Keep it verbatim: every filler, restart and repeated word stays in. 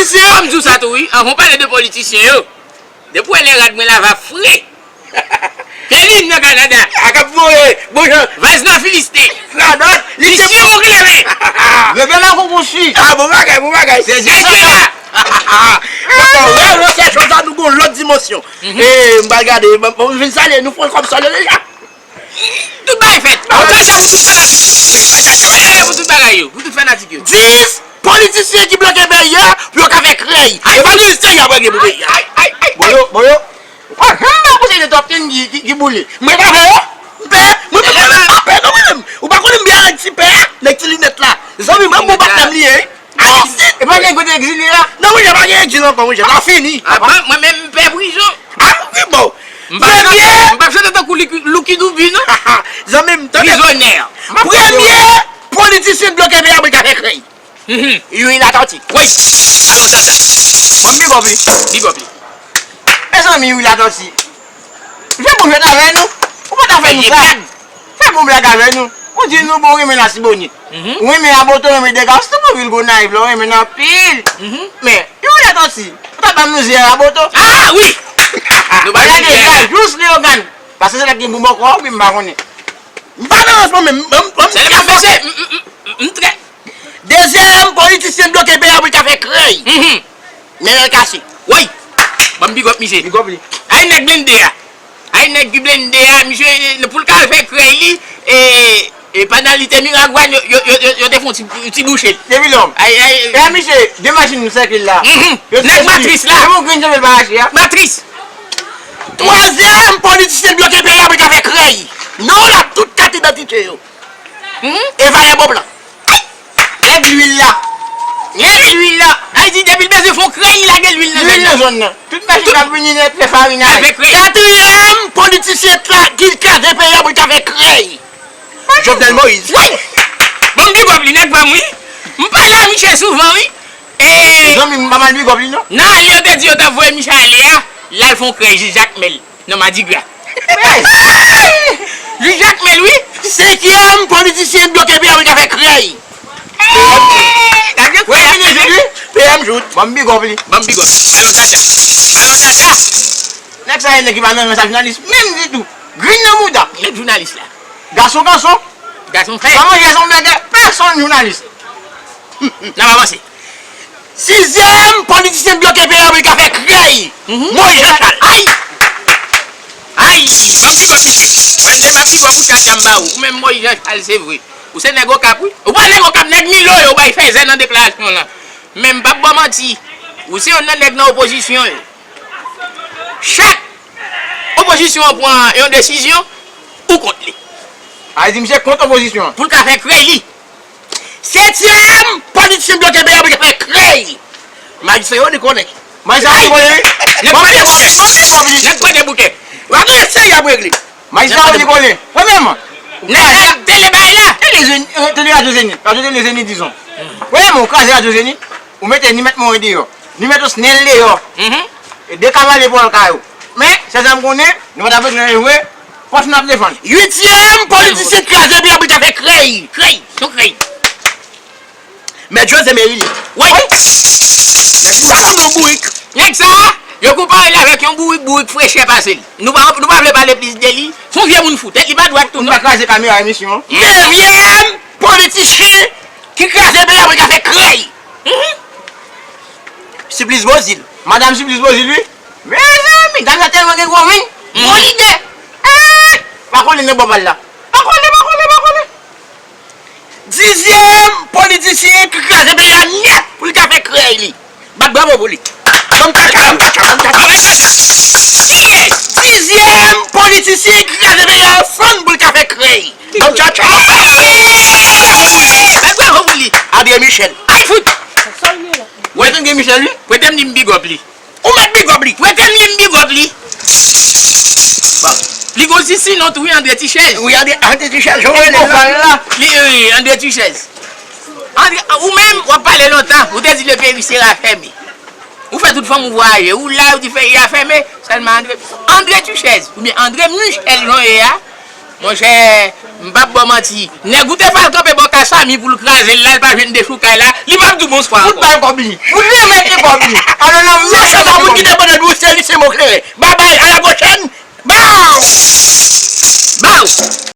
Fòm di w sa tou wi, anvan w pale de politisyen yo. Depi w wè lè rad mwen la va fre. Pye lin nan Kanada. A k ap voye, bon jan. Vaz nan Filiste. Radòt, li se Misye bon ki leve. Leve la kou pou swi. A, bon bagay, bon bagay. Se Jezi la. Dakò, wè, wè, se chòt sa nou gon lòt dimansyon. E, m pral gade, m, m vin salye, nou pran kòb salye deja. Tout bagay fèt. Pou tout fanatik yo. Pou tout bagay yo. Pou tout fanatik yo. Dis politisyen ki bloke peyi a pou yo ka fè krèy. Ay, e pa nou istè y ap regle pou peyi a. Ay, ay, ay, ay. Bon yo, bon yo. Ou pa janm ba konsèy de top ten ki, ki, ki boule. Mwen pa fè yo. M pè. Mwen pa, mwen menm pa pè non mwen menm. Ou pa konnen m byen avèk ti pè a, nèg ti linèt la. Zanmi mwen bon patnè m li ye. Ayisit! E pa gen kote egzile a? Non, monchè, pa gen egzil ankò, monchè. N a fini. A bon, mwen menm m pè prizon. A, wi, bon. M p ap chante, m p ap chante tankou Lucky, Lucky Dube, non. Zanmi m, tande. Prizonè. Premye politisyen k bloke peyi a pou l ka fè krèy. Youri Latortue. Wi. Alò, tata. Bon, big up li. Big up li. Mezanmi, Youri Latortue. Fè bon jwèt avè nou. Ou pa ta fè nou sa. Fè bon blag avè nou. Ou di nou bon renmen Lasibonit. Ou renmen Raboto, renmen Dega, sitou pou vil Gonayiv la, ou renmen n anpil. Men, Youri Latortue, ou ta ban nou zye Raboto. A wi! Nou ba nou zye. Jous Leyogàn. Paske se la ki gen boum ankò, wi, m pa konnen. M pa nan rans mwen menm. Sèlman m pase, m, m, m, m trè. Dezyèm politisyen bloke peyi a pou l ka fè krèy. Nenel Cassy. Woy! Ban m big up misye. Big up li. Ay nèg blende a. Ay nèg ki blende a, misye, pou l ka fè krèy li, e, e pandan li te Miragwàn, yo, yo, yo, yo, yo te fè yon ti, ti bouche. Depi lòm. Ay, ay. E misye, de machin sèkil la. Nèg Matris la. Menm yon grenn janbe l pa rache a. Matris. Twazyèm politisyen bloke peyi a pou l ka fè krèy. Non la, tout kat idantite yo. E Valè Bonplan. Nèg lwil la. Nèg lwil la. Ay di depi l bezwen fè yon krèy, li lage lwil nan zòn nan. Lwil nan zòn nan. Tout machin k ap vini nèt fè farinay. Katriyèm politisyen ki kraze peyi a pou l ka fè krèy. Jovenel Moïse. Wi. Bon, m big up li, nèg pa m, wi. M pale a misye souvan, wi. E zanmi m pa mal big up li, non. Nan, yo te di yo t ap voye misye ale a, l al fè yon krèy Jij Jakmèl. Nan Madigra. Jij Jakmèl, wi. Senkyèm politisyen k bloke peyi a pou l ka fè krèy. P M Jout. P M Jout. Ban m big up li. Ban m big up. Alò, tata. Alò, tata. Nèg sa, e nèg ki pa nan sa jounalis menm ditou. Grin nan mouda. Nèg jounalis la. Gason, gason. Gason fè. Pa manje gason blèdè, pèsonn jounalis. N ap avanse. Sizyèm politisyen k bloke peyi a pou l ka fè krèy. Moyiz Jan Chal. Ay! Ay! Ban m big up misye. Ban m big up pou tata m ba ou. Ou menm Moyiz Jan Chal, se vre. Ou se nèg Okap, wi. Ou pa nèg Okap, nèg Milo yo, ou bay fèzè nan deklarasyon w lan. Men m p ap ba w manti. Ou se youn nan nèg nan opozisyon yo. Chak opozisyon an pran yon desizyon, ou kont li. Sa vle di misye kont opozisyon an. Pou l ka fè krèy li. Setyèm politisyen bloke peyi a pou l ka fè krèy. Majistra yo li konnen. Majistra yo li konnen. Nèg pwente bouke. Nèg pwente bouke. W ap rete y ap regle. Majistra yo li konnen. Premyèman. Nèg k ap tele bagay la. Tele Zeni, tele radyo Zeni. Radyo tele Zeni, dizon. Premyèman, ou kraze radyo Zeni. Ou mete ni mèt Moren deyò, ni mèt Osnèl deyò. E de kavalye pou al kay ou. Men, sèl sa m konnen, nou pa t ap regle anyen vre, fòs nou ap defann. Uityèm politisyen k kraze peyi a pou l ka fè krèy. Krèy, se yon krèy. Mèt Jose Merilien. Wi. Sa sanble yon bourik. Nèg sa a, yo konpare l avèk yon bourik, bourik frechè pase l. Nou pa, nou pa vle pale plis de li. Se yon vye moun fou. Tèt li pa dwat tou, non. Nou pa kraze kamera emisyon an. Dezyèm politisyen ki kraze peyi a pou l ka fè krèy. Siplis Bozil. Madanm Siplis Bozil, wi. Mezanmi, dam sa tèlman gen gwo venn, gwo lide. Eh, pa kole nan bò pa l la. Pa kole, pa kole, pa kole. Dizyèm politisyen ki kraze peyi a nèt pou l ka fè krèy li. Bat bravo pou li. Ban m tchatcha, ban m tchatcha, ban m tchatcha. Yes! Dizyèm politisyen ki kraze peyi a ansanm pou l ka fè krèy. Ban m tchatcha. Bat bravo pou li. André Michel. Ay fout! Ou wè André Michel, wi? Prete m li m big up li. Ou mèt big up li. Prete m li m big up li. Bon. Li gon ti sinon tou, wi, André Tichèz. Wi, André, André Tichèz, jan w rele l la. Li, wi, André Tichèz. André, ou menm, w ap pale lontan, ou te di le pays sera fermé. Ou fè tout fanm ou vwayaje, ou la, ou di peyi a fèmen, sèlman André, André Tichèz, oubyen André Michel jan w ye a, Monchè, m p ap ba w manti. Nèg ou te fè al kanpe bò kay Samy pou l kraze l la, l pa jwenn dechoukay la, li p ap di w bonswa ankò. Fout ba l kòb li. Fout li remèt li kòb li. Alò, nan mèt sa moun ki te pandan dosye li se mo kleren. Babay, à la prochaine. Baw! Baw!